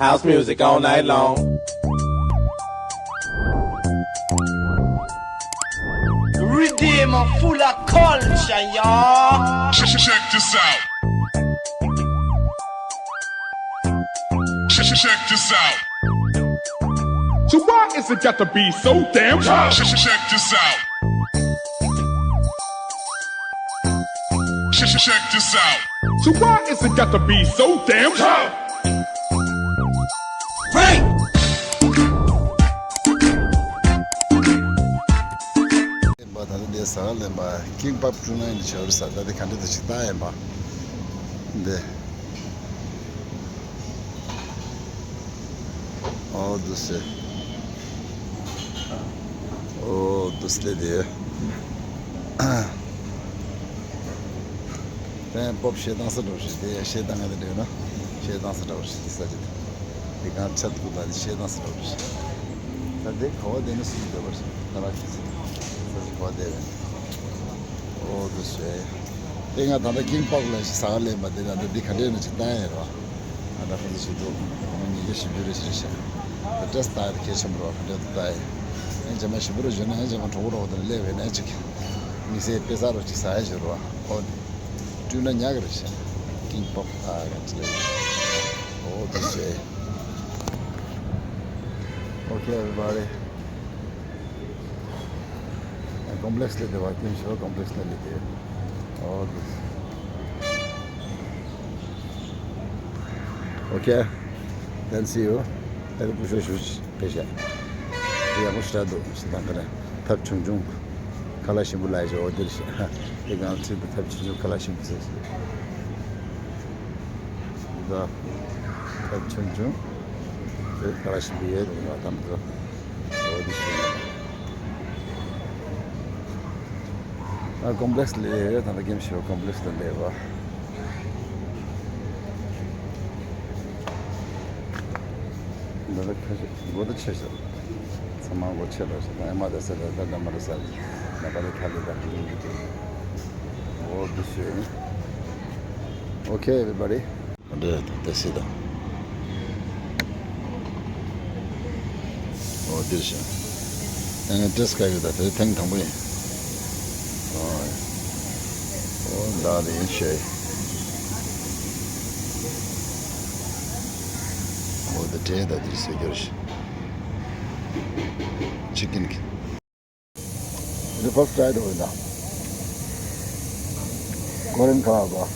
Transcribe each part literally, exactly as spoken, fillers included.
House music all night long. Redeem full of culture, y'all. Check this out. Check, check, check this out. So why is it got to be so damn tough? Check, check, check this out. Check, check, check this out. So why is it got to be so damn tough? Break! ལེན་པ་ད་ལྟ་འདི་ཟ་ཁང་ལེན་པ་ཀིང་པབ་ཀྲུ་ནན་ནི་ཆོར་ས་ད་ལྟ་ག་འདྲ་དུ་ཞིག་ལྟ་ཡིན་པ་འདི། ཨོ་དུ་སེ། ཨོ་དུ་སེ་ལེ་དེ། དེ་ཡང་པོབ་བཤད་སྟངས་ས་འདྲ་བོ་ཞིག་དེ་ཡང་བཤད་སྟངས་ང་དེ་འདྲ་ཡོད་ན་བཤད་སྟངས་ས་འདྲ་བོ་ཞིག་དེ་ས་ཅིག་དེ་གང་ཆ་ཐུག་ད་དེ་བཤད་སྟངས་ས་འདྲ་བོ་ཞིག་ད་དེ་ག་བ་དེ་ནི་སུ་ཡིན་འདོད་པ་ཞིག་ད་ར་ཁྱི་ས་ས་ཅིག་ག་བ་དེ་རེད། ཨོ་དུ་སེ། དེ་ང་ད་ལྟ་ཀིང་པོག་ལ་ཞིག་ཟ་ག་ལེན་པ་དེ་ལ་འདི་འདི་ག་འདྲས་ནས་ཅིག་བཏང་ཡ་རེད་བ། ང་ད་ཁོ་ཚོ་ཞིག་འདུག་ང་ཉིན་རྒྱ་ཞིབ་འཇུག་རེ་ཞིག་རེད་ཤག་ད་ཏྲེས་ལྟ་ཡ་དེ་གལ་ཆེན་པོ་རེད་བ་ག་འདྲས་འདུག་ལྟ་ཡ། ཨེ་རྗེས་མ་ཞིབ་པོ་རེ་བྱུང་ན་ཨེ་རྗེས་མ་གྲོགས་པོ་གྲོགས་པོ་དེ་ལ་སླེབས་པས་ན་ཅིག་དམིགས་བསལ་དཔེ་ཟ་རོགས་ཅིག་ཟ་ཡ་ཞིག་རེད་བ། ཨོ་དེ་བཀྲུས་ན་ཉག་གི་རེད་ཤག་ཀིང་པོག་ཨ་ག་ཅི་རེད། ཨོ་དེ་ཞེས། Okay, everybody. Complex ལ་བསྡད་པ་ཀིང་ཞོ་complex ལ་སླེབས་ཏེ། ཨོ་དེ། Okay, then see you. ད་རེས་སྐུ་ཞབས་ཞུ་ཕེབས་ཤག་དེ་ཡག་པོ་ཞེ་དྲག་འདུག་ཞེ་དྲག་ག་རེ་ཐབ་ཆུང་ཆུང་ཁ་ལག་ཞིམ་པོ་ལ་ཞོ་འོ་དེར་ཞེ་དེ་གང་ཚིག་ཏུ་ཐབ་ཆུང་ཆུང་ཁ་ལག་ཞིམ་པོ་ཟེར་ཞེ་ད་ཐབ་ཆུང་ཆུང་དེ་ཁ་ལག་ཞིམ་པོ་ཡོད་རེད་ང་ད་མི་ཚོ་འོ་དེ་ཞེ། ཨ་ཀོམ་པི་ལེགས་སི་ལ་ཡོད་ད་ལྟ་གེམ་ཤོ་ཀོམ་པི་ལེགས་སི་ལ་སླེབས་པ། ད་ལྟ་ཁ་ཤས་སྒོ་ད་ཕྱེ་ཤག་ཚང་མ་སྒོ་ཕྱེ་ལ་ཤག་ཨེ་མ་ད་ས་ད་ད་ད་མ་ད་ས་ད་ད་ད་ཁ་ལི་ད་འགྲིག་འགྲིག་འགྲིག་འོ་དུ་ཤོད། Okay, everybody. འདི་ད་ལྟ་སི་ད། ཨོ་འདིར་ཤ། ཨེ་ཏྲེས་ཀ་ཡོད་ད་དེ་ཐེངས་དང་པོ་ཡིན། ཨོ། ཨོ་ད་དེ་ཡིན་ཤེས། ཨོ་ད་དྲེ་ད་འདིར་སེ་རྒྱོར་ཤ། ཅི་ཀིན་གི། It's the first try though, you know. Korean car, bro.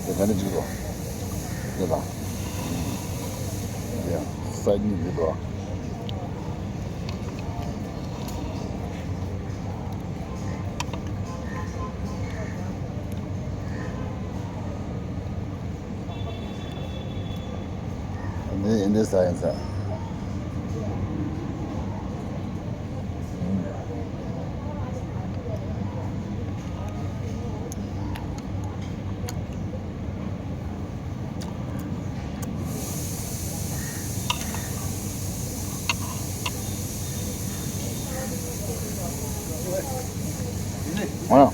The energy, bro. Yeah, side me, bro. འདི་འདི་ཟ་ཡིན་ཟ། ཨ།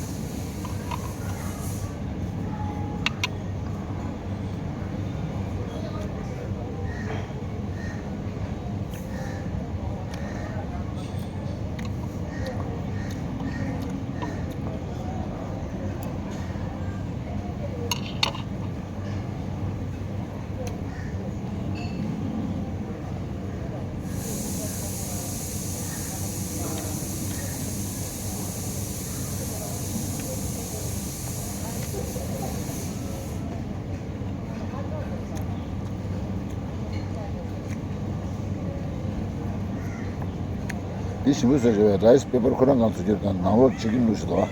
འདི་ཞིམ་པོ་ཟེར་རེད་བས། རའི་སི་པེ་པར་ཁོ་རང་གང་ཚུགས་ཀྱི་དང་ནང་ལོགས་ཅི་ཀིན་ལུགས་ཤིག་དང་།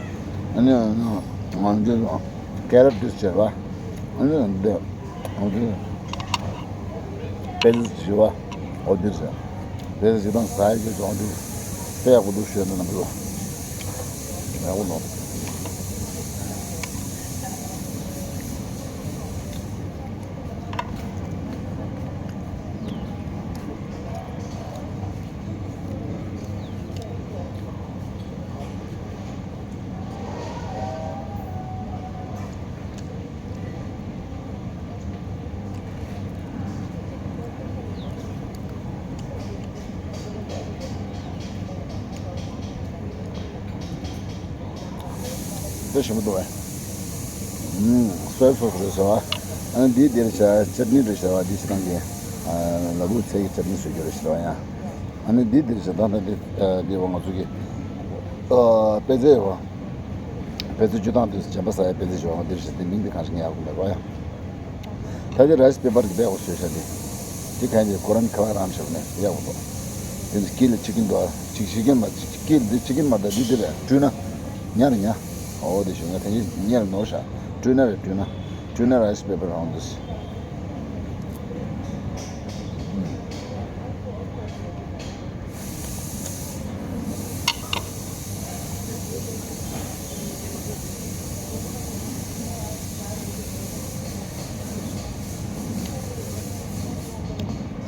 ཨ་ནི་ང་འདི་ཀེ་རོཊ་འདི་བྱས་པ། ཨ་ནི་འདི་ང་འདི་པེ་ཟི་བྱས་པ། ཨོ་འདི་བྱས། པེ་ཟི་བྱས་དང་ཟ་ཡི་གི་ཙང་འདི་དཔེ་ཡག་པོ་འདུག་ཤོད་ན་ནང་ལོགས་ཡག་པོ་ནོར། ཞིམ་པོ་འདུག་བས། ཨུམ། སོའི་སོ་སི་རེད་ཟེར་བ། ཨ་ནི་འདི་འདིར་བྱ་ཅབ་ནི་རེད་ཟེར་བ། འདི་ཕྱི་ནང་གི་ལ་ལུག་ཚལ་གྱི་ཅབ་ནི་བཟོ་རྒྱུ་རེད་ཟེར་བ་ཡང་། ཨ་ནི་འདི་འདིར་བྱ་ད་ལྟ་འདི་འདི་བ་ང་ཚོ་གི་པད་ཚལ་ཡོད་བ། པད་ཚལ་བཅུ་དང་དུས་སུ་བྱམས་པ་ཟ་ཡ་པད་ཚལ་བྱུང་བ་འདིར་བྱ་དེ་མིང་འདི་གང་ཞིག་ངས་ཡག་པོ་མེད་བ་ཡང་། ད་དེ་ར་ཤི་པེ་པར་གི་བེ་འོ་བཟོས་ཤ་དེ། དེ་ག་ཡིན་དེ་ཁོ་རང་ཁ་ལག་རང་བྱེད་པ་ནས་ཡག་པོ་འདུག་དེ་ནི་སྐྱིད་ལ་ཅི་གིན་འདུག་ཅིག་ཤི་གིན་མ་ཅིག་སྐྱིད་འདི་ཅི་གིན་མ་ད་འདི་དེ་རེད་བཀྲུས་ན། ཉར་ཉ། འོ་དེ་ཞུ་ང་དེ་གིན་ཉར་ནོར་ཤ། བཀྲུས་ན་རེད་བཀྲུས་ན། བཀྲུས་ན་ར་ཤི་པེ་པར་རང་འདུག་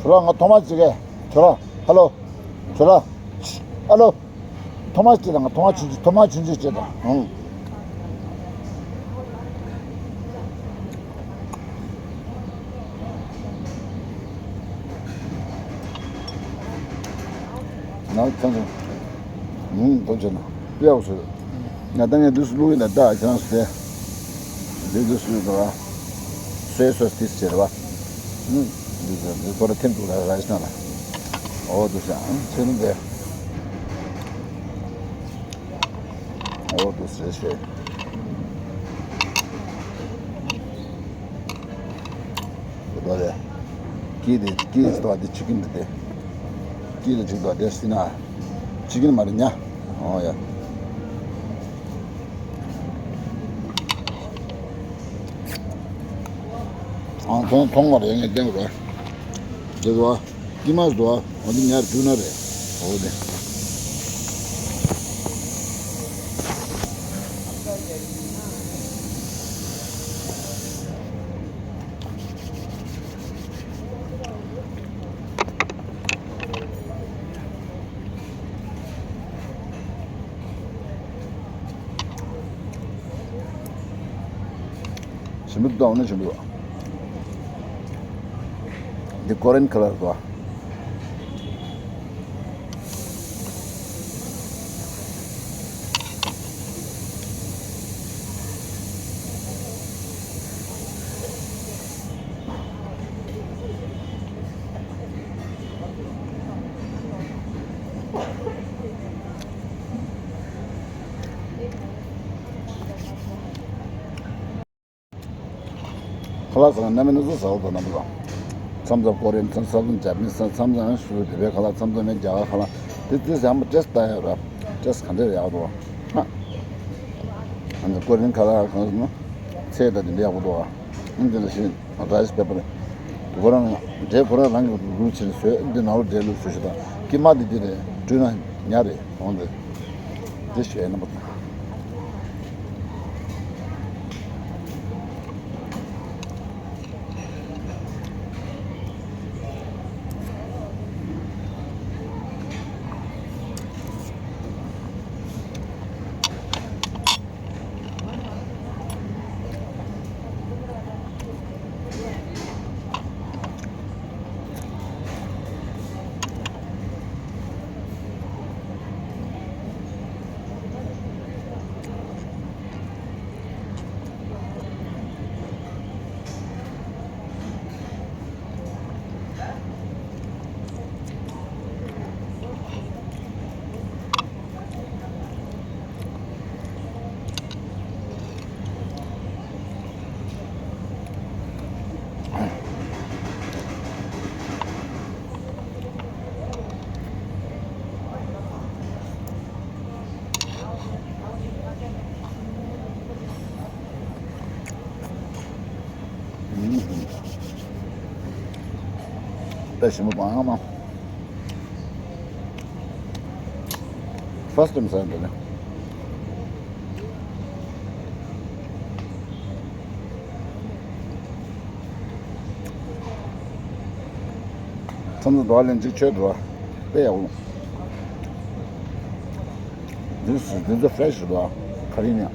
ཁྱོད་རང་ང་ཐོག་མ་ཅིག་གས་ཁྱོད་རང་ཧ་ལོ། ཁྱོད་རང་ཨ་ལོ། ཐོག་མ་ཅིག་དང་ཐོག་མ་ཆུང་ཆུང་ཐོག་མ་ཆུང་ཆུང་ཅིག་དང་། ཧུང་། ང་ཚང་ཚང་། ཧུང་། ཐོག་ཆེ་ན་ཡག་སོ། ང་ད་ངས་འདུག་སུ་བླུག་ཡིན་ན་ད་ཁྱེད་རང་སུ་དེ། འདི་འདུག་སུ་ཡོད་དོ། སོའི་སོ་སི་ཏིས་ཟེར་བ། ཧུང་། འདི་འདི་འདི་ཐོ་ར་ཐེམ་ཐུག་ལ་ར་ཤི་ན་ལ། འོ་འདུག་ས་ཨང་ཚེ་རིང་དེ། འོ་འདུག་སེ་ཤེ། འདུག་རེད། ཀི་དེ་ཀི་ཟེར་བ་དེ་ཅི་གིན་དེ། ཀི་ལ་ཅིག་འདུག་དེ་སྲིད་ན། ཅི་གིན་མ་རེད་ཉ། འོ་ཡ། ཨང་ཐོང་ཐོང་བ་རེད་ངས་བསྟན་དགོས་རེད། དེ་ཚོ། ཀི་མ་ཟོ། འོ་འདི་ཉར་བཅུག་ན་རེད། འོ་དེ། ཞིམ་པོ་འདུག་ཨ་ནི་ཞིམ་པོ་འདུག་འདི་ཀོ་རེན་ཁ་ལར་འདུག་ཁ་ལག་ཟ་ན་མི་ནི་ཟ་ཟ་བ་དང་ནམ་ལ། མཚམས་མཚམས་ཀོ་རེན་མཚམས་མཚམས་ཇ་པ་ནི་མཚམས་མཚམས་སུ་བོད་པའི་ཁ་ལག་མཚམས་མཚམས་རྒྱ་གར་ཁ་ལག་དེ་ཚོས་ཡང་མ་ཏྲེས་ལྟ་ཡ་ར་ཏྲེས་ག་འདྲ་ཡག་འདུག་ཨ་ནི་ཀོ་རེན་ཁ་ལག་གང་ཟེར་ན་ཚལ་དང་དེ་འདྲ་ཡག་པོ་འདུག་ཨ་ནི་དེ་ལ་ཤིན་ར་ཤི་པེ་པར་ཁོ་རང་འབྲས་ཁོ་རང་རང་གི་ལུགས་ཕྱིར་བཟོས་འདི་ནང་ལོ་འབྲས་ལུགས་བཟོས་ཤིག་དང་ཀི་མ་འདི་འདི་རེད་བཀྲུས་ན་ཉ་རེད་འོང་འདི་འདི་ཞོལ་ན་མ་དང་། ད་ཞིམ་པོ་བང་མ། First time ཟ་འདི་ནི། ཁྲོམ་དུ་འགྲོ་བ་ལེན་ཅིག་ཆོད་འགྲོ་བ། དཔེ་ཡག་པོ། འདི་ཚོ་འདི་ཚོ་ཕེ་རེ་ཤི་རེད་བ། ག་རེ་ཡིན་ཡང་།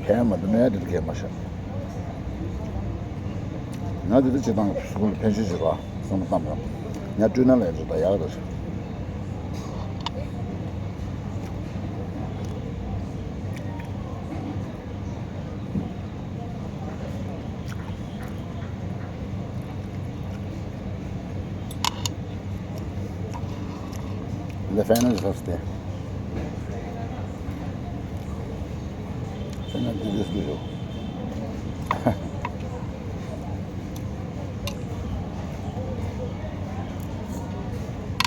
ཕན་མ་འདུག་ནས་འདི་འདྲ་མ་བྱ། ང་འདི་འདྲ་བྱེད་སྟངས་སུ་ཕན་ཤུགས་ཆེ་བ་བསམ་བློ་བཏང་བ། ང་སྤྲུལ་ན་ལས་འདི་ད་ཡག་རེད། China sauce there. China did this video.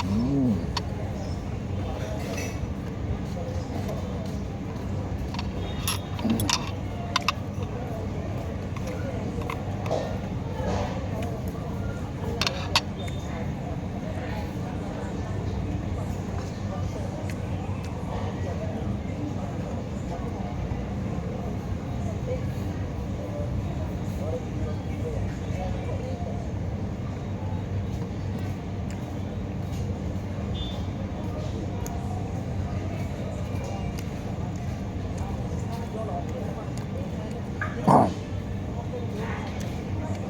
Mm.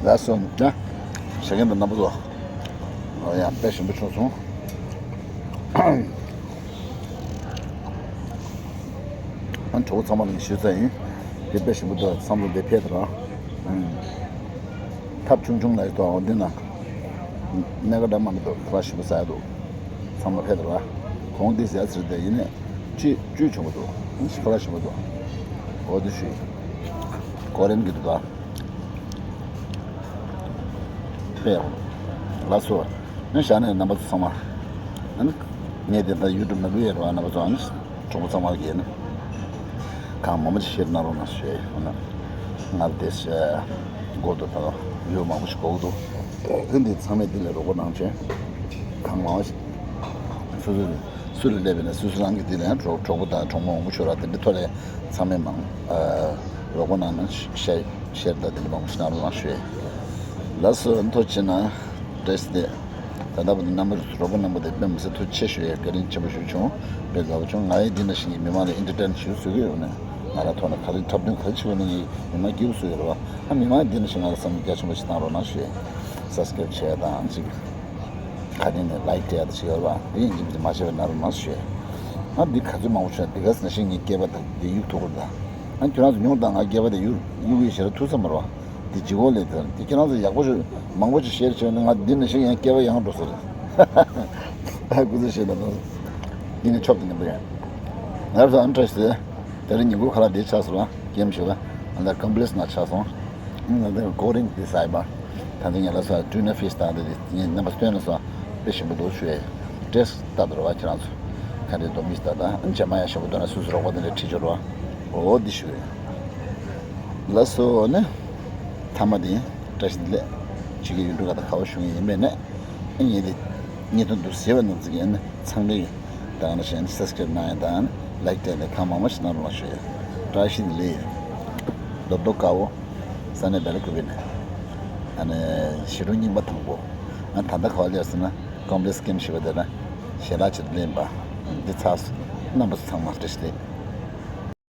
ལགས་སོ། ད་ཞལ་རྒྱན་དང་རྣམ་པ་ཚོ། ཨོ་ཡ། དཔེ་ཞིམ་པོ་བྱུང་སོང་། ཨ་གྲོགས་པོ་ཚང་མ་ལ་ཞུ་ས་ཡིན། དེ་དཔེ་ཞིམ་པོ་འདུག་བསམ་བློ་འདི་འཕེལ་དུ་ར། ཨང་། ཐབ་ཆུང་ཆུང་ལ་ཡོད་དོ། འོ་འདི་ན་གནས་ག་འདྲ་མ་འདུག་ཁ་ལག་ཞིམ་པོ་ཟ་ཡ་འདུག་ཚང་མ་འཕེལ་དུ་ར། གོང་འདི་ཟས་ཟེར་དེ་ཡིན་ནས་བཅུད་བཅུད་ཆེན་པོ་འདུག་ཁ་ལག་ཞིམ་པོ་འདུག་འོ་འདི་ཞུས། གོ་རིམ་གྱི་འདུག་ད། དཔེ་ཡག་པོ། ལགས་སོ། ཨ་ནི་བཞག་ནས་རྣམ་པ་ཚོ་ཚང་མ། ཨ་ནི་ངས་དེ་ལྟར་ཡུ་ཊུབ་མ་ལུས་ཡོད་རེད་བ། རྣམ་པ་ཚོ་ཨ་ནི་གྲོགས་པོ་ཚང་མ་གིས་ནི་གང་མང་མང་ཞིག་ཤེར་གནང་རོགས་གནང་ཞུ་ཡ་ཡིན། ང་དེ་ཤ་དགོས་འདུག་ད་ལོ་ཡུ་མང་པོ་ཞིག་དགོས་འདུག་དེ་འདི་ཚང་མས་འདི་ལ་རོགས་པ་གནང་བྱས། གང་མང་མང་ཞིག་སོ་སོ་སུ་ལ་སླེབས་པ་ཡིན་ན་སུ་སུ་རང་གི་འདི་ལ་ཡང་གྲོགས་གྲོགས་པོ་དང་གྲོགས་མོ་མང་པོ་ཤོར་བ་དེ་འདྲའི་ཐོག་ལ་ཚང་མས་མང་ཨ་རོགས་པ་གནང་ན་ཤ་ཤེར་དང་དེ་འདྲ་མང་པོ་ཞིག་གནང་རོགས་གནང་ཞུ་ཡ་ཡིན། ལགས་སོ། ཐུགས་རྗེ་གནང་། བཀྲ་ཤིས་བདེ་ལེགས། ད་ལྟ་བར་དུ་རྣམ་པ་རོགས་པ་རྣམ་པ་དེ་དཔེ་མི་སྲིད་ཐུགས་རྗེ་ཆེ་ཞུ་ཡ་བཀའ་དྲིན་ཆེན་པོ་ཞུ་བྱུང་། དཔེ་དགའ་པོ་བྱུང་། ང་ཡི་འདི་འདྲ་ཞིག་གིས་མི་མང་ལ་ཨེན་ཊར་ཊེན་ཞུ་བཟོ་གི་ཡོད་ནས། ང་རང་ཐོག་ནས་ག་རེ་འཁྲབ་སྟོན་ག་རེ་བྱེད་དགོས་ན་ངས་མི་མང་སྐྱིད་པོ་བཟོ་ཡོད་རེད་བ། ཨ་མི་མང་འདི་འདྲ་ཞིག་ང་ལ་བསམ་བློ་རྒྱ་ཆེན་པོ་ཞིག་བཏང་རོགས་གནང་ཞུ་ཡ་ཡིན། སབ་སི་ཀེ་རེབ་བྱེད་ཡ་དང་ཅིག་ག་ནས་ནས་ལའིཀ་སྤྲད་ཡ་དང་ཅིག་ཡོད་རེད་བ། དེ་ཡིན་གཅིག་མིན་གཅིག་མ་བྱས་པ་གནང་རོགས་གནང་ཞུ་ཡ་ཡིན། ཨ་འདི་ག་ཚོད་མང་པོ་བྱུང་ན་འདི་ག་ཟེར་ན་ཤིང་ངའི་སྐྱེས་པ་དང་འདི་ཡུག་ཐུག་གི་རེད་ད། ཨ་ཁྱོད་རང་ཚོ་ཉུང་དང་ང་སྐྱེས་པ་དེ་ཡུག་ཡུག་ཡིན་ཞེ་དྲག་ཐུག་ས་མ་རེད་བ། དེ་ལྗིད་ཁོག་ལས་དེ་དེ་ཁྱེད་རང་ཚོ་ཡག་པོ་ཞིག་མང་པོ་ཞིག་ཤེར་བྱས་ན་ང་འདི་ནས་ཤིག་ཡང་སྐྱེ་བ་ཡང་འགྲོ་ས་རེད། ཨ་ཀུ་ཚོད་ཤེར་ན་དང་། འདི་ནས་ཆོབ་དེ་ནས་འབུ་ཡ། ང་རང་ཚོ་ཨ་ནི་བཀྲ་ཤིས་བདེ་ལེགས། དེ་རིང་ཉིན་གུང་ཁ་ལག་འདི་ཆགས་སོང་ལ་ཀེམ་ཞིག་ལ་ཨ་ལ་ཀམ་པི་ལེགས་ན་ཆགས་སོང་། ང་ཚོ་གོ་རིང་འདི་ས་ཡི་པ། ད་ཚོ་ཉལ་ལ་སོ་ཊུ་ན་ཕིཤ་དང་དེ་ངས་རྣམ་པ་སྟོན་ལ་སོ་དཔེ་ཞིམ་པོ་འདུག་ཞུ་ཡ། ཏེས་ལྟ་དུ་ར་བ་ཁྱེད་རང་ཚོ། ག་རེ་འདུག་མི་ལྟ་ད་ཨ་ནི་ཇ་མ་ཡ་ཞིམ་པོ་འདུག་ན་སུ་སུ་རོགས་པ་དེ་འདྲ་ཁྲིད་ཆོག་ར་བ། འོ་འདི་ཞུ་ཡ། ལགས་སོ་ནི། ཐ་མ་དེ་བཀྲ་ཤིས་བདེ་ལེགས། ཆུ་གི་ཡུལ་གྲུ་ག་དང་ཁ་བ་ཞུ་ངེས་ཡིན་པས་ནས། ངེད་དེ་ངེད་དོན་དུ་ཟེར་བ་ནང་ཚིག་ཡིན་ན་ཚང་མས་ད་ག་ནང་བཞིན་སབ་སི་ཀེ་རེབ་གནང་ཡ་དང་ལའིཀ་སྤྲད་ནས་གང་མང་མང་ཞིག་གནང་རོགས་ཞུ་ཡ། བཀྲ་ཤིས་བདེ་ལེགས། རྡོབ་རྡོ་དཀར་པོ། ས་གནས་སྦེལ་ཀོབ་ནས། ཨ་ནི་ཞི་ཀྲུང་རྙིང་པ་དང་པོ། ང་ད་ལྟ་ག་བ་སླེབས་སོང་ན་ཀོམ་པི་ལེགས་ཀེམ་ཞེས་པ་དེ་ལ་ཞལ་ལག་ཅིག་ལེན་པ། འདི་ཚར་སོང་། རྣམ་པ་ཚོ་ཚང་མ་བཀྲ་ཤིས་བདེ་ལེགས།